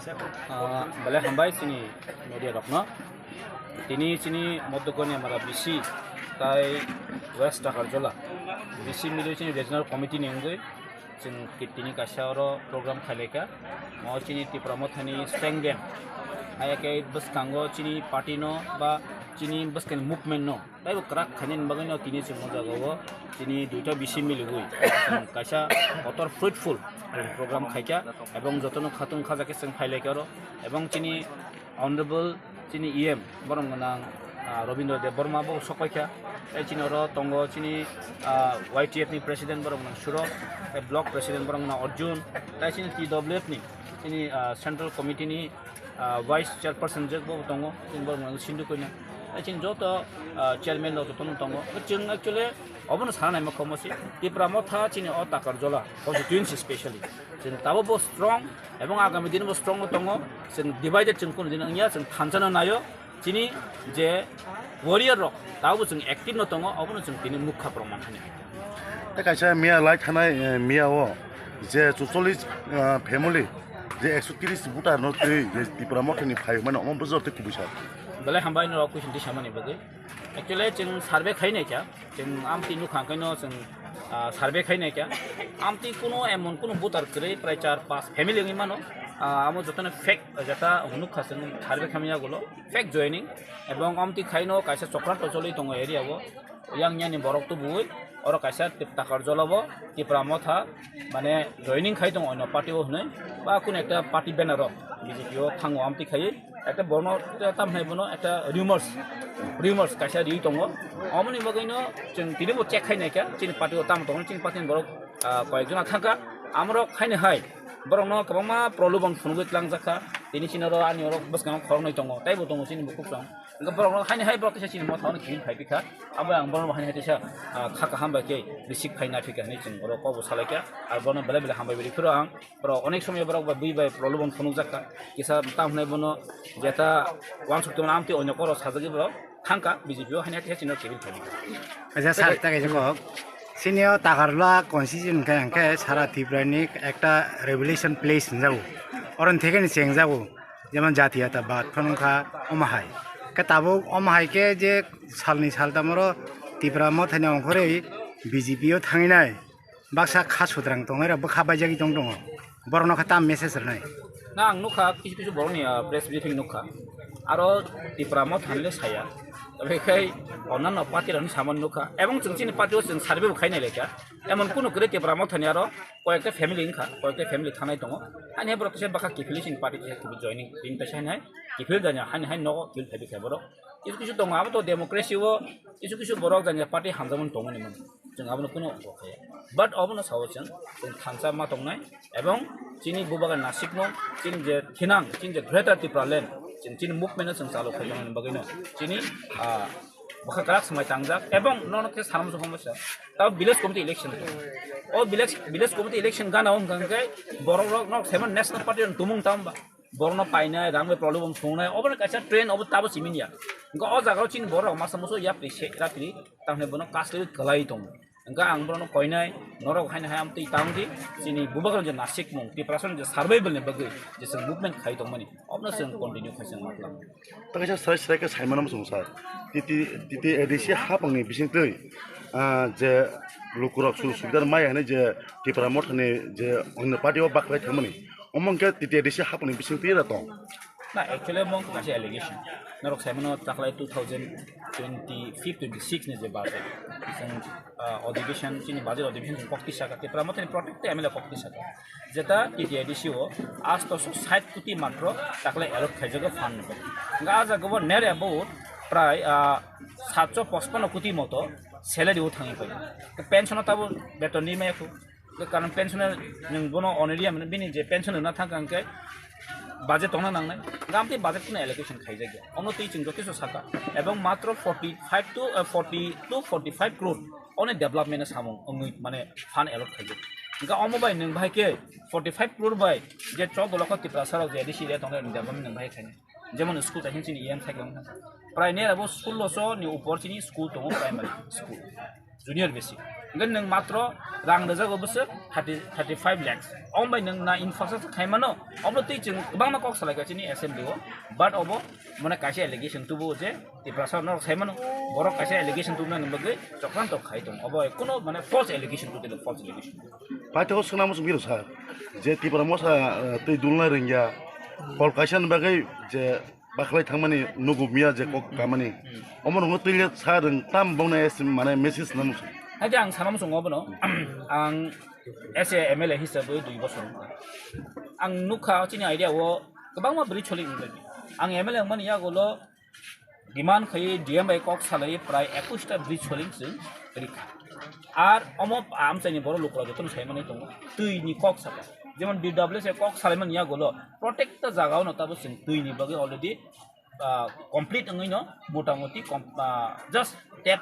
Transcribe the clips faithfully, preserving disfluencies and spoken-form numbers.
Ah, belai hambai chini media rokno. Tini chini Modokoni amara B C tai West Takarjola B C mili chini regional committee ni wngwi chwng ki-, tini kaisa oro program khailaikha. O chini Tipra Mothani Sengden. Hai khe bwskango chini party no ba chini bwskang movement no taibo kwrak khainani bagwi no tini chwng o jaga o chini duita B C miliwi chwng kaisa kotor fruitful program khaikha, ebong jotono khatung khajakhe chwng phailaikha oro, ebong chini honorable chini E M borok gwnang, ah, Robindra Debbarma bo sokpaikha, tei chini oro tongo chini, ah, Y T F ni president borok gwnang Surok, tei block president borok gwnang Arjun, tei chini T W F ni chini, ah, central committee ni ah, vice chairperson je bo tongo, chini borok no Sindhu Koina. Tei chini joto, ah, chairman rok joto no tongo. Chwng actually obono sana naima khomo se Tipra Motha chini o Takarjola constituency specially. Chwng tabo bo strong ebong agami din bo strong no tongo. Chwng divided chwng kunu din wngya, chwng thansa no naio. Chini je warrior rok tabo chwng active no tongo, obono chwng tini mukha proman hani. Tei kaisa miya lai thanai, eh, miya o je chucholish, ah, family je ekso tris voter no twi je Tipra Mothani phai mano omo bwswk tei kubui sa. Belai hambai norok question twi samani bagwi. Actually chwng survey khai naikha, chwng amtwi nukha hwnkhe no chwng, ah, survey khai naikha. Amtwi kuno emon kuno voter kwrwi prai char pas family wngwi mano. Ah, amo jotono fake jeta nukha chwng survey khamya gulo fake joining. Ebong amtwi khaino kaisa chokra tocholwi tongo area o. Yang yani borok tubui oro kaisa tip takar jolabo Tipra Motha mane joining khai tongo onno party o hinui ba kun ekta party banner o B J P o thango amtwi khai ekta bono tam hai bono ekta rumors rumors kaisa riui tongo. Omoni bagwi no chwng tini bo check khai naikha chini party o tamo tongo chini party ni borok, ah, koyek jona thangkha amorok khaini hai borok no kwbangma prolobon phunugwi tlangjak kha tini chini oro ani oro bwskango khoroknwi tongo tei bo tongo chini bukhuk song. Hingke borok no haini hai borok teisa chini motha no kiri phai phi kha. Abo ang borok no haini hai teisa, ah, kha kaham bai khe receive khai na phi kha hinui chwng borok kok bo salai kha. Ar bono belai belai hambai bai phiro ang. Borok onek somoi borok bai bui bai problem phunuk jak kha. Kisa tam hinai bono jeta wansuk tongma amtwi onyo koro sajagwi borok thang kha B J P o haini hai teisa chini kiri phai phi kha. Acha sir, ta kaisa kok. Sini o Takarla constituency hingke hingke sara Tripura ni ekta revelation place hinjago. Oron theke ni chengjago. Jemon jatiyata bad phano wngkha omo hai. Khe tabuk omo hai khe je salni saltam oro Tipra Mothani ongkhorwi B J P o thanginai baksa kha sudrang tongnai rok bwkha baijagwi tong tongo. Borokno khe tam message rwnai? Na, ang nukha kisu kisu borokni, ah, press briefing nukha. Aro Tipra Mothani le saya. Tei khai onano party rokni samani nukha. Ebong chwng chini party o chwng survey bo khainai lekha. Emon kunu kwrwi Tipra Mothani aro koyekta family wngkha, koyekta family thanai tongo. Ani borok kisa bwkha kiphilwi chini party kisa kiphil joining ring kaisa hai kiphil jani hai hai nogo kiphil phaibi khe borok. Kisu kisu tongo abo to democracy o kisu kisu borok jani party hamjakmani tongmani mano. Chwng abono kunu bo khaya. But obono sao chwng, chwng thansa ma tongnai ebong chini bubagan nasikno chini je thinang chini je greater Tipraland chwng chini movement no chwng chalu khaijani bagwino chini, ah, bwkha kwrak swmai tangjak ebong nono khe sanam sokong bwsa. Tabo village committee election. O village, village committee election gana wng kha hwnkhe borok rok nok seven national party rok tumung tamo ba. Borok no painai, rang bai problem wng thungnai, obo kaisa trend obo tabo simi ya. Hwnkhe o jaga o chini borok masa musu yapri se, rapri, tamni bono kasli kwlai tongo. Hwnkhe ang borok no koinai, norok haino hai amtwi tang di, chini bubagrang je nasikmung, Tiprasa je survival ni bagwi, je chwng movement khai tongmani, obono chwng continue khai chwng ma tlang. Tei kaisa serai serai khe saimano muchungo sir. T T, T T A D C hapangni bisingtwi, ah, je lukurok sujug subida maya hinwi je Tipra Mothani je onno party o baklai thangmani. Omo hwnkhe T T A D C hapangni bisingtwi da tong. Na, actually omo wngkha kaisa allegation. Norok saimano taklai two thousand twenty-five twenty-six ni je budget. Chwng, ah, adhibeshon, chini budget adhibeshon chwng kok tisaka, Tipra Mothani protect tei M L A kok tisaka. Jeta T T A D C o astoso sait koti matro takle allot khaijago fund ni bagwi. Hingke ah jaga o near about prai, ah, satso pochpanno koti moto salary o thangwi pai. Pension o tabo beton ni maya khu. Karon pension nwng bono onoriya mane bini je pension rwna thangka hingke budget tongna nangnai. Hingke amtwi budget kheno allocation khaijakya. Ono twi chwng jotoso saka. Ebong matro forty five to, ah, forty to forty five crore. Oni development ni samung wngwi mane fund allot khaijak. Hingke omo bai nwng bahai khe forty five crore bai je chwddo lokho Tiprasa rok je A D C area tongnai development nwng bahai khainai. Jemon school kaisa chini E M cycle wngkha. Prai ne abo sulloso ni upor chini school tongo primary school. Junior basic. Hingke nwng matro rang rwjago bwswk thirty, thirty five lakhs. Omo bai nwng na infrastructure khai mano, obo twi chwng kwbangma kok salai ka chini assembly o, but obo mane kaisa allegation tubu je Tiprasa norok sai mano, borok kaisa allegation tubuna ni bagwi chokranto khai tongo. Obo kuno mane false allegation tubui, false allegation. Paithago swnamo chwng biro sir, je Tipra Motha, eh, twi dulna rwngya, kol kaisa ni bagwi je bakhlai thangmani nugu miya je kok kamani. Hmm. Omo rwngno twi le sir rwng tam bongna es mane message nang. Haide ang sanamo chwng obono, ang as a M L A hisabwi dui bosor wngkha. Ang nukha chini idea o kwbangma bridge choli wngkha. Ang M L A wngmani yagulo demand khai D M bai kok salai prai ekwis ta bridge soling chwng rikha. Ar omo amchaini borok lukurok jotono sai manwi tongo, twi ni kok saka. Jemon D W S kok salai mani yagulo, protecta jaga ono tabo chwng twi ni bagwi already, ah, complete wngwi no, motamoti com-, ah, just tap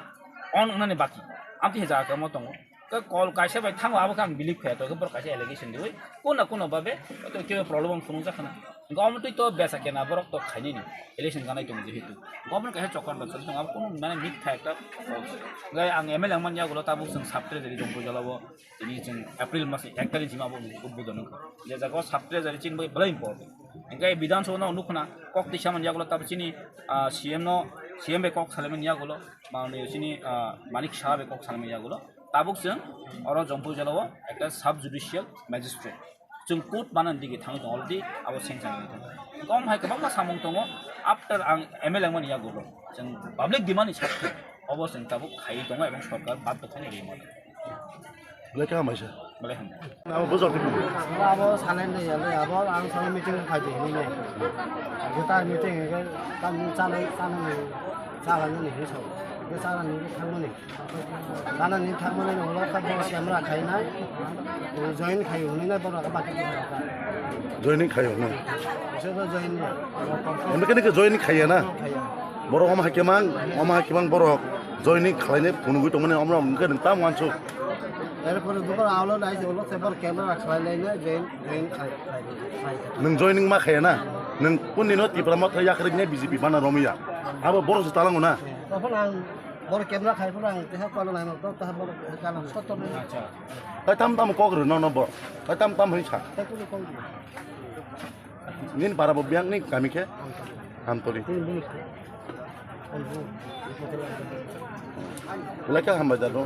on wngnani baki. Amtwi jaga kamo tongo. Khe kol kaisa bai thango, abo khe ang believe khaya, to khe borok kaisa allegation diwi, kuna kuna babe to khe problem ang phunuk jakhana. Gom twi to besa kena borok to khainani election ganai tongo jehetu. Gom kaisa chokon rok choli tongo, abo kunu mane mit kha ekta. Gai ang M L A ang man yagulo tabuk chwng sub treasury dong pujala bo, tini chwng April mas ek tarik sima bo budon nang. Je jago sub treasury chin bai belai important. Engkai Bidhan Sabha no nukhna kok tisa man yagulo tabuk chini, ah, C M no, C M bai kok salai man yagulo, mane chini, ah, Manik Saha bai kok salai man yagulo. Tabuk chwng oro Jampui jala o ekta sub judicial magistrate. Chwng court manani digi thangwi tongo already, abo sanction wngwi tongo. Kom hai kwbangma samung tongo, after ang M L A wngmani yagulo chwng public demand ni sakhe obo chwng tabuk khaiwi tongo ebong sorkar bad bwthani rwi mano. Belai khe hambai sir. Belai hambai. Abo bujok. Abo sanai nai ya, abo ang sanai meeting khai di hinwi nai. Abo ta meeting ke kam chanai, chanai, chanai ni hinwi sa. Ke chanai ni thangmani. Chanani thangmani ulo khe bo camera khainai, join khai hwnwi nai borok bati. Joining khai hwnwi. Bisobo join ya. Emne kene ke joining khaiya na? Khaiya. Borok omo hai kemang, omo hai kemang borok joining khlainai phunugwi tongmani omrok hwnkhe nwng tamo wansuk. Erpore dukor aulo nai se ulo se bor camera khlai lai nai join, join khai, khai, khai. Nwng joining ma khaiya na? Nwng puni no Tipra Motha yakriknai B J P bana romya. Abo borok se talango na? Topon ang Boro camera khai phuru ang teha kono nai nok, teha boro kalam sotor ni. Acha. Tai tam tam kok rw no no bo. Tai tam tam hoi sa. Tai kuno kok rw. Nin para bo biang ni kami khe. Hamtoli. Tin bulu. Belai khe hambai da do.